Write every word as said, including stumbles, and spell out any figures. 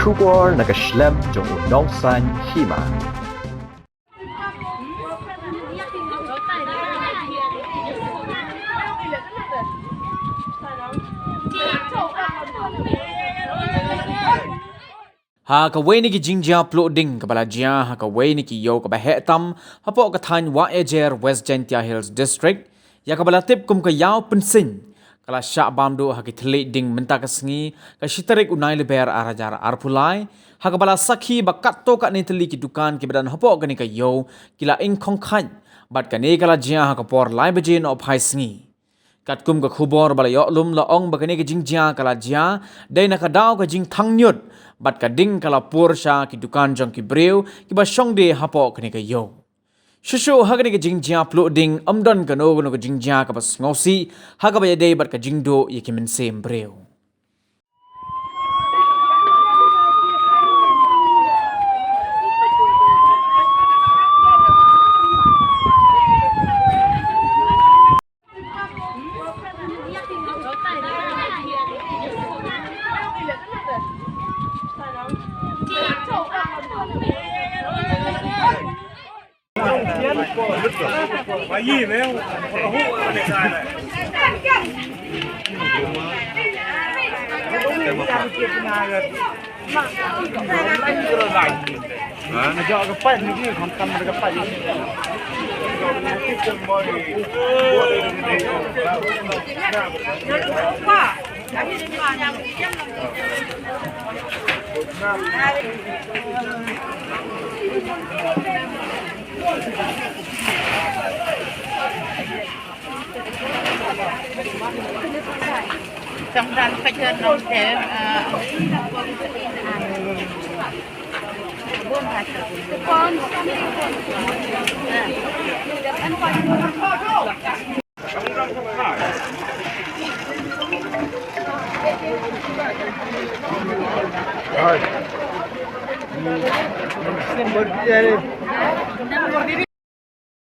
Khubor na ka shlem jong u nongsan hima. Ha kawei na ki jingjia pluh ding kaba la jia ha kawei na ki ïew kaba heh tam hapoh ka thaiñ Wahiajer, West Jaintia Hills District, ïa kaba la tip kum ka Ïaw Pynsing, ka la shah bam duh ha ki thylliej ding mynta ka sngi, ka shi tarik u Naiïawer ar hajar arphew lai, ha kaba la sakhi ba katto katne tylli ki dukan kiba don hapoh kane ka ïew ki la ing khongkhait, bad kane ka la jia ha ka por lai baje nohphai sngi. Katkum ka khubor ba la ïoh lum, la ong ba kane ka jingjia ka la jia dei na ka daw ka jingthang ñiut, bad ka ding ka la pur sha ki dukan jong ki briew kiba shong die hapoh kane ka ïew. Shuh shuh ha kane ka jingjia pluh ding, ym don kano kano ka jingjia kaba sngewsih ha kaba ïadei bad ka jingduh ïa ki mynsiem briew.